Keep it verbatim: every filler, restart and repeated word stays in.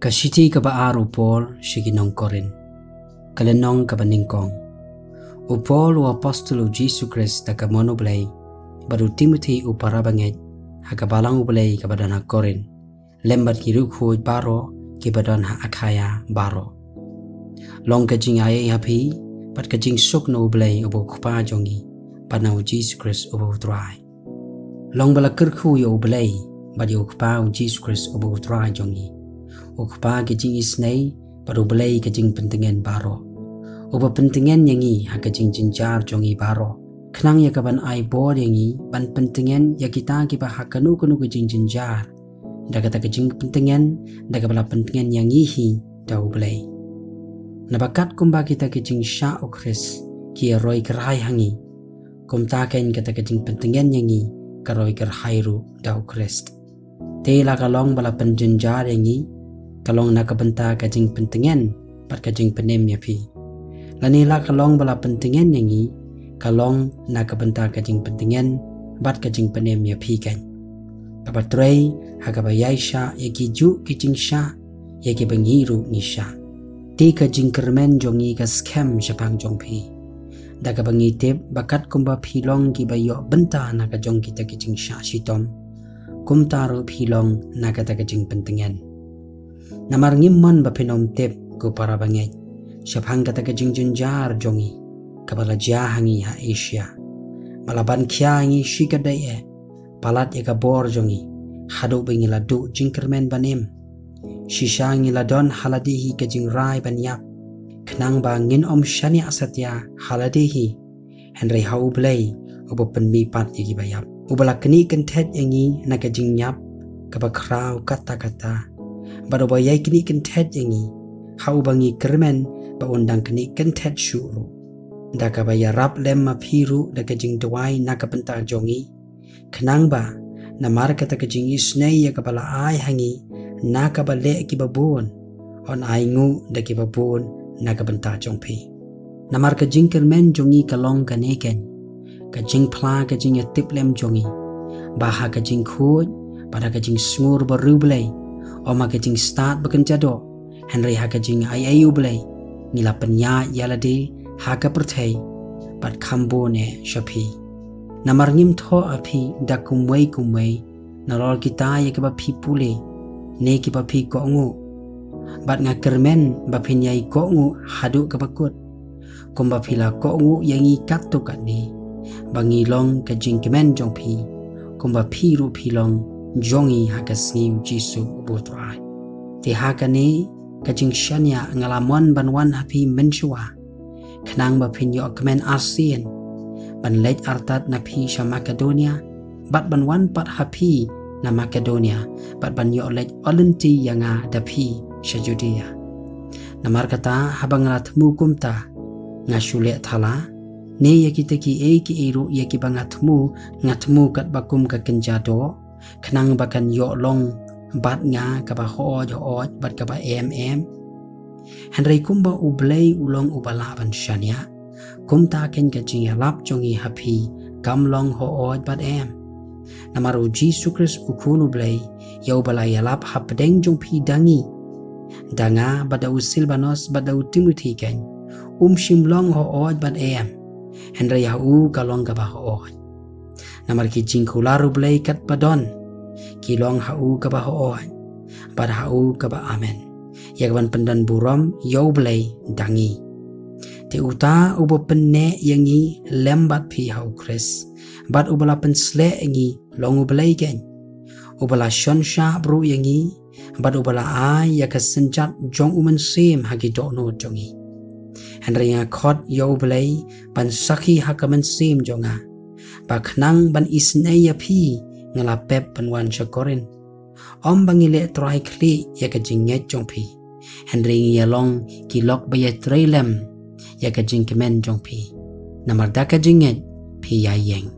Ka shithi kaba ar u Paul sha ki nong Korinth. Ka lynnong kaba nyngkong. U Paul u apostol u Jisu Khrist da ka mon U Blei, bad u Timothi u para bangeit ha ka balang U Blei kaba don ha Korinth, lem bad ki riewkhuid baroh kiba don ha Akhaia baroh. Long ka jingai ei ha phi, bad ka jingsuk na U Blei uba u Kpa jong ngi, bad na u Jisu Khrist uba u Trai. Long ba la kyrkhu ïa U Blei bad ïa u Kpa u Jisu Khrist uba u Trai jong ngi, u Kpa ka jingisynei bad U Blei ka jingpyntngen baroh, uba pyntngen ïa ngi ha ka jingjynjar jong ngi baroh, khnang ïa ka ban ai bor ïa ngi ban pyntngen ïa kita kiba ha kano kano ka jingjynjar, da kata ka jingpyntngen da kaba la pyntngen ïa ngi hi da U Blei. Naba kat kumba kita ki jingshah U Khrist ki ïaroi kyrhai ha ngi, kumta kein kata ka jingpyntngen ïa ngi ka roi kyrhai ruh da U Khrist. Te la ka long ba la pynjynjar ïa ngi, ka long na ka bynta ka jingpyntngen bad ka jingpynim ïa phi. Lane la ka long ba la pyntngen ïa ngi, ka long na ka bynta ka jingpyntngen bad ka jingpynim ïa phi kein, kaba trei ha kaba ïai shah ïa ki juh ki jingshah, ïa kiba ngi ruh ngi shah. Te ka jingkyrmen jong ngi ka skhem shaphang jong phi, da kaba ngi tip ba kat kumba phi long kiba ïoh bynta na ka jong kita ki jingshah shitom, kumta ruh phi long na kata ka jingpyntngen. Namar ngim mon ba phin ym tip, ko para bangeit, shaphang kata ka jingjynjar jong ngi, kaba la jia ha ngi ha Asia, ba la ban khia ha ngi shikatdei eh, palat ïa ka bor jong ngi, haduh ba ngi la duh jingkyrmen ban im. Shisha ngi la don ha lade hi ka jingrai ban ïap, khnang ba ngin ym shaniah satia ha lade hi, hynrei ha U Blei uba pynmihpat ïa kiba ïap, uba la knieh kynthet ïa ngi na ka jingïap kaba khraw katta katta, bad uba ïai knieh kynthet ïa ngi, ha uba ngi kyrmen ba un dang knieh kynthet shuh ruh, da kaba ïarap lem ma phi ruh da ka jingduwai na ka bynta jong ngi, khnang ba namar kata ka jingisynei ïa kaba la ai ha ngi na kaba leh kiba bun, yn ainguh da kiba bun na ka bynta jong phi. Namar ka jingkyrmen jong ngi ka long kane kein, ka jingphla ka jingïatiplem jong ngi, ba ha ka jingkhuid bad ha ka jingsngur bariewblei, ym ha ka jingstad ba kynja doh, hynrei ha ka jingai ei U Blei, ngi la pynïaid ïa lade ha ka pyrthei, bad kham bun eh sha phi. Namar ngim thoh ha phi da kumwei kumwei, nalor kita ïa kiba phi pule, ne kiba phi kohnguh. Bad nga kyrmen ba phin ïai kohnguh haduh kaba kut, kumba phi la kohnguh ïa ngi katto katne, ba ngi long ka jingkmen jong phi, kumba phi ruh phi long jong ngi ha ka sngi U Jisu uba u Trai. Te ha kane ka jingshaniah nga la mon ban wan ha phi mynshuwa, khnang ba phin ïoh kmen arsien, ban leit artat na phi sha Makedonia, bad ban wan pat ha phi na Makedonia, bad ban ïoh leit ïoh lynti ïa nga da phi sha Judea. Namar kata, haba nga la thmu kumta, nga shu leh thala, ne ïa kita kiei kiei ruh ïa kiba nga thmu, nga thmu katba kum ka kynja doh, khnang ba kan ïoh long bad nga kaba hooid hooid bad kaba em em. Hynrei kumba U Blei u long uba lah ban shaniah, kumta kein ka jingïalap jong ngi ha phi kam long hooid bad em. Namar U Jisu Khrist U Khun U Blei, ïa uba la ïalap hapdeng jong phi da ngi, da nga bad da u Silbanus bad da u Timothi kein, um shym long hooid bad em, hynrei ha u ka long kaba hooid. Namar ki jingkular U Blei katba don, ki long ha u kaba hooid, bad ha u kaba amen, ïa kaban pyndonburom ïa U Blei da ngi. Te uta uba pynneh ïa ngi lem bad phi ha U Khrist, bad uba la pynsleh ïa ngi long U Blei kein, uba la shon shah briew ïa ngi, bad uba la ai ïa ka synjat jong U Mynsiem ha ki dohnud jong ngi. Hynrei nga khot ïa U Blei ban sakhi ha ka mynsiem jong nga, ba khnang ban isynei ïa phi nga la pep ban wan sha Korinth. Ym ba ngi leh trai khlieh ïa ka jingngeit jong phi, hynrei ngi ïa long ki lok ba ïatrei lem ïa ka jingkmen jong phi. Namar da ka jingngeit phi ïai ïeng.